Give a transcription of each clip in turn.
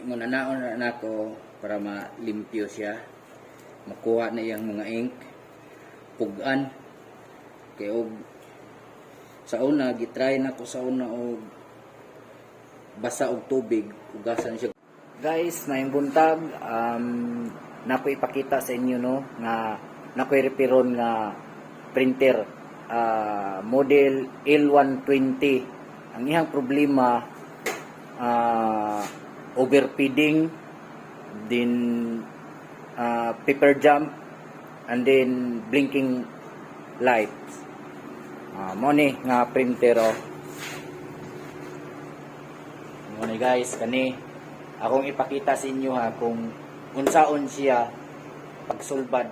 Ngunanaon na nako para malimpyo siya. Makuha na iyang mga ink. Pugan. Kay og sa una gitry na ko sa una og basa og tubig, ugasan siya. Guys, maayong buntag. Nako ipakita sa inyo, no, nga nakoy repair-on nga printer, model L120. Ang iyang problema, overfeeding din, paper jam and then blinking lights. Mo ni nga printer, oh. Mo ni, guys, kani akong ipakita sa inyo ha kung unsaon siya pagsulbad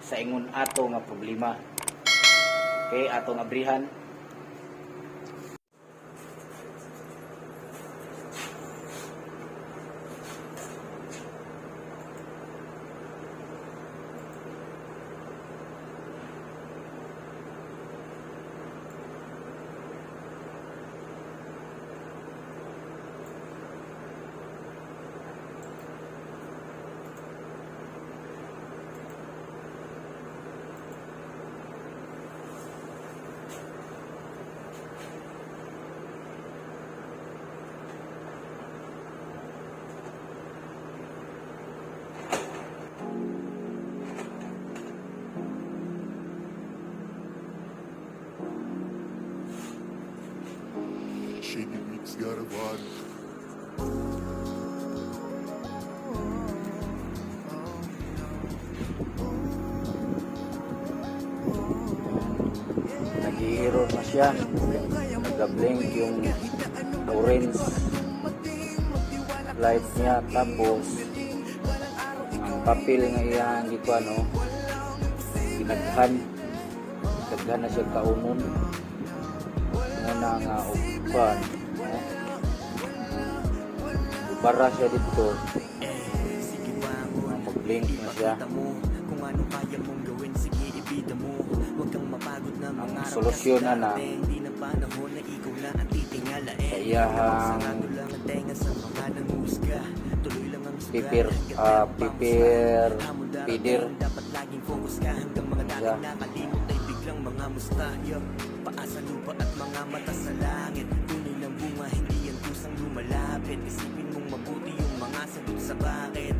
sa ingon ato nga problema. Okay, atong abrihan. Shady Beats got a vibe. Nag-error na siya. Nag-blink yung orange light niya. Tapos, ang papel nga iyang gikuan, no, ginaghan. Daghan na siya kaunon. Muna nga upan, no? Bara siya dito. Sige, bangon. Mag-blink na siya. Ipakita mo kung ano kaya mong gawin. Sige, ibida mo. Huwag kang mapagod na Ang mangarap. solusyon Kasi na na darating din ang panahon na ikaw na ang titingalain. sa iyahang Sarado lang ang tenga sa mga nanghusga. Tuloy lang ang sugal paper, hangga't meron pang paper musta. Hamon darating, feeder. dapat laging focus ka hanggang mga dating nakalimot ay biglang mga musta. Yo, paa sa lupa at mga mata sa langit. Tunay ng bunga, hindi yan kusang lumalapit. Isipin mong mabuti yung mga sagot sa bakit.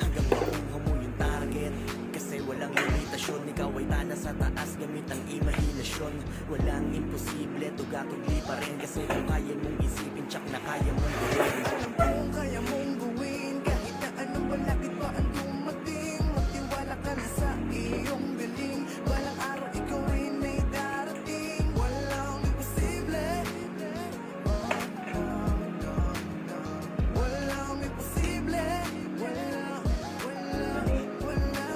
Hanggang makuha mo yung target. Kasi walang limitasyon, ikaw ay tala sa taas gamit ang imahinasyon. Walang imposible, tugatugli pa rin. Kasi kung kaya mong isipin, tsak na kaya mong gawin. Alam kong kaya mong gawin. Kahit na anong balakid pa ang dumating, magtiwala ka na sa iyong galing. Balang araw ikaw rin may darating. Walang imposible. Oh, no, no, no. Walang imposible. Wala, wala, wala.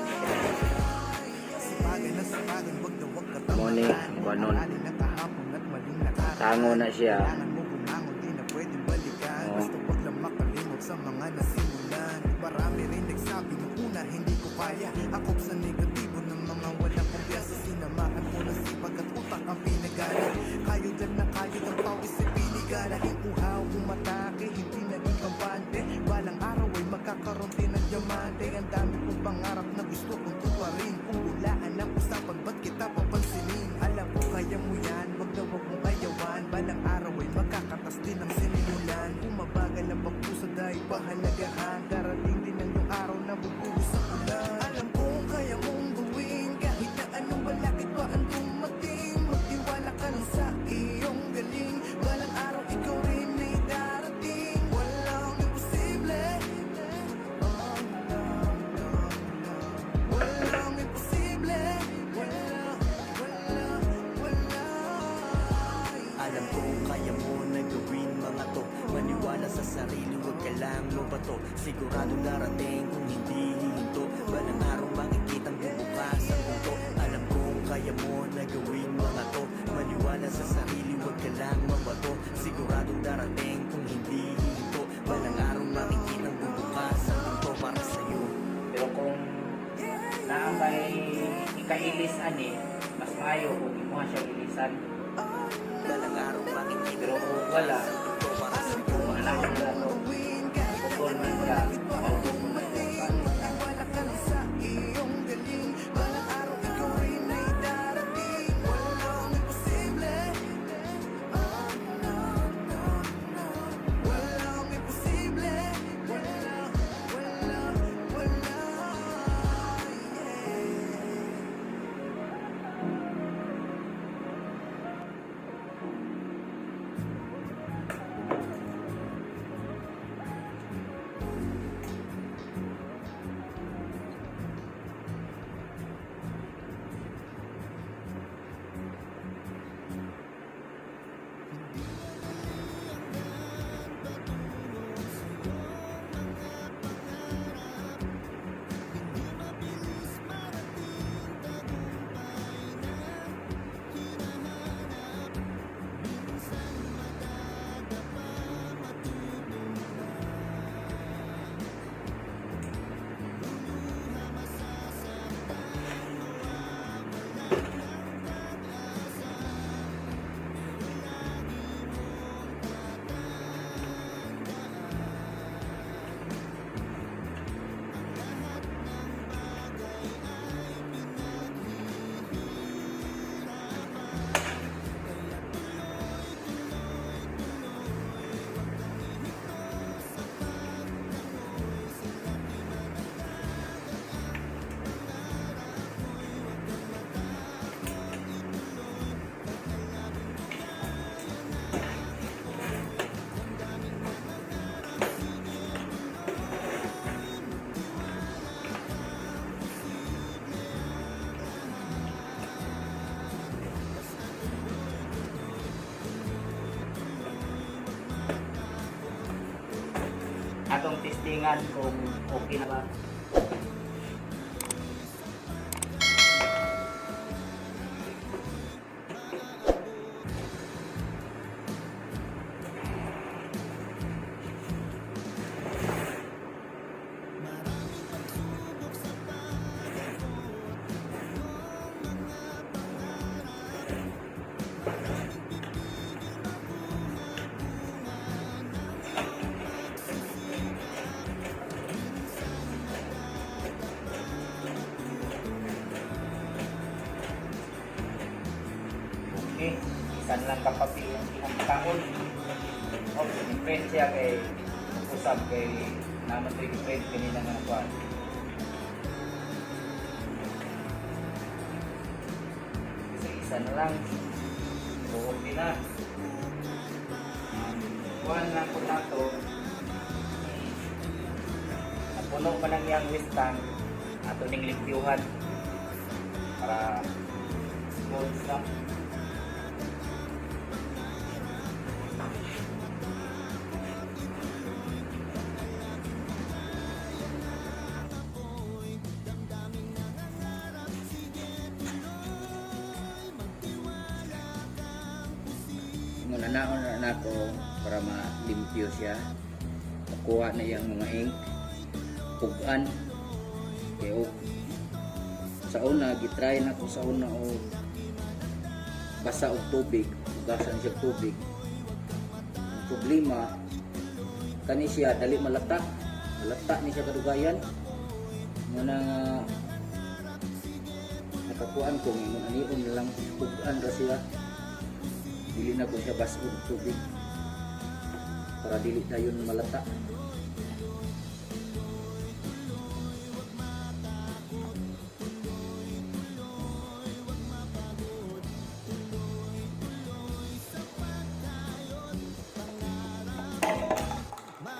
Sipagan na sipagan, wag na wag ka Mo ni, tamaran. kuanon. Aralin ang kahapon at maling nakaraan. Tango na siya. Kailangan mo bumangon, di na pwedeng balikan. Oo. Basta wag lang makalimot sa mga nasimulan. Marami rin nagsabi nung una, hindi ko kaya. Akop sa negatibo ng mga walang kumpiyansa. Sinamahan ko ng sipag at utak ang pinagana. Kayod lang na kayod ang pawis ay pinigana. Laging uhaw, umatake, hindi naging kampante. Balang araw ay magkakaroon din ng diamante. Ang dami kong pangarap na gusto kong tuparin. Kung hulaan ang usapan, ba't kita papansinin? Alam ko kaya mo yan, wag na wag mong ayawan. Balang araw ay makakatas din ang sinimulan. Bumabagal ang pagpusa dahil pahalagahan. Darating din ang iyong araw na bubuhos ang ulan. Alam kong kaya mong gawin. Kahit na anong balakid pa ang dumating, magtiwala ka lang sa iyong galing. Balang araw ikaw rin may darating. Walang imposible. Oh, no, no, no. Walang imposible. Wala, wala, wala. Alam kong kaya mo na gawin mga to. Maniwala sa sarili, huwag ka lang mabato. Sigurado darating kung hindi hihinto. Balang araw makikitang bubukas ang pinto. Alam kong kaya mo na gawin mga to. Maniwala sa sarili, huwag ka lang mabato. Siguradong darating kung hindi hihinto. Balang araw makikitang bubukas ang pinto para sa'yo. Pero kung naa may ikailis ani, mas maayo kung imo siya ilisan. Balang araw makikitang Pero kung wala, bubukas ang pinto para sa'yo. wala na lang to. Gawin kahit Atong testingan kung okay na ba. Okay, isan lang kapapil ang kinamtaon. Oh, print siya kay usab kay naman to i-print kanina nga kuan. Isa isa na lang. Okay na. Kuan lang ko nato. Napuno pa lang iyang waste tank. Ato ning limpyuhan para smooth na. Muna na na nako para malimpyo siya. Makuha na iyang mga ink. Pugan. Kay og sa una gitry na ko sa una og basa og tubig, hugasan siya og tubig. Ang problema kani siya dali malata. Malata ni siya kadugayan. Muna nga nakakuan ko ingon anion na lang, pugan ra siya, dili na ko siya basod tubig para dili dayon malata.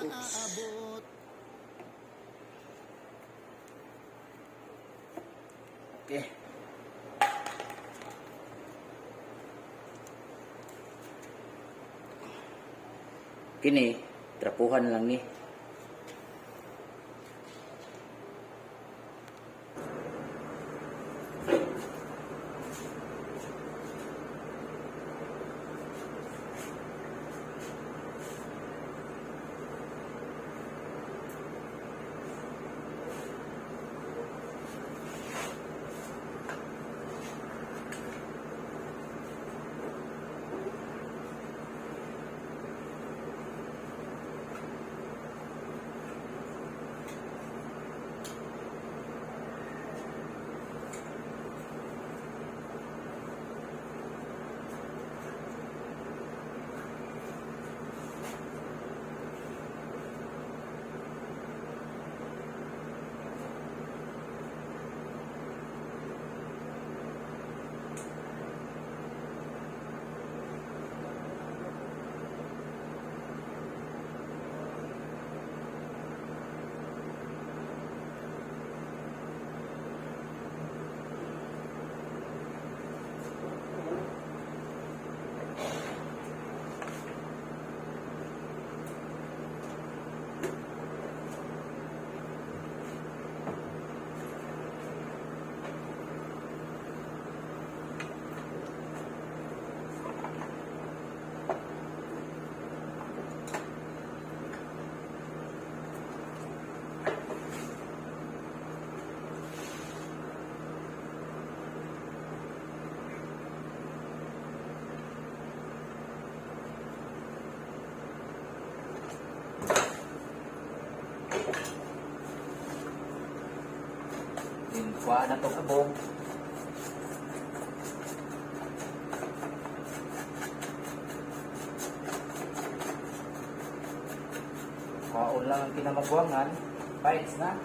Oops. Okay. Kini, trapuhan lang ni. Then, kuha na itong abong. Kuhaon lang ang kinamagwangan. Bites na.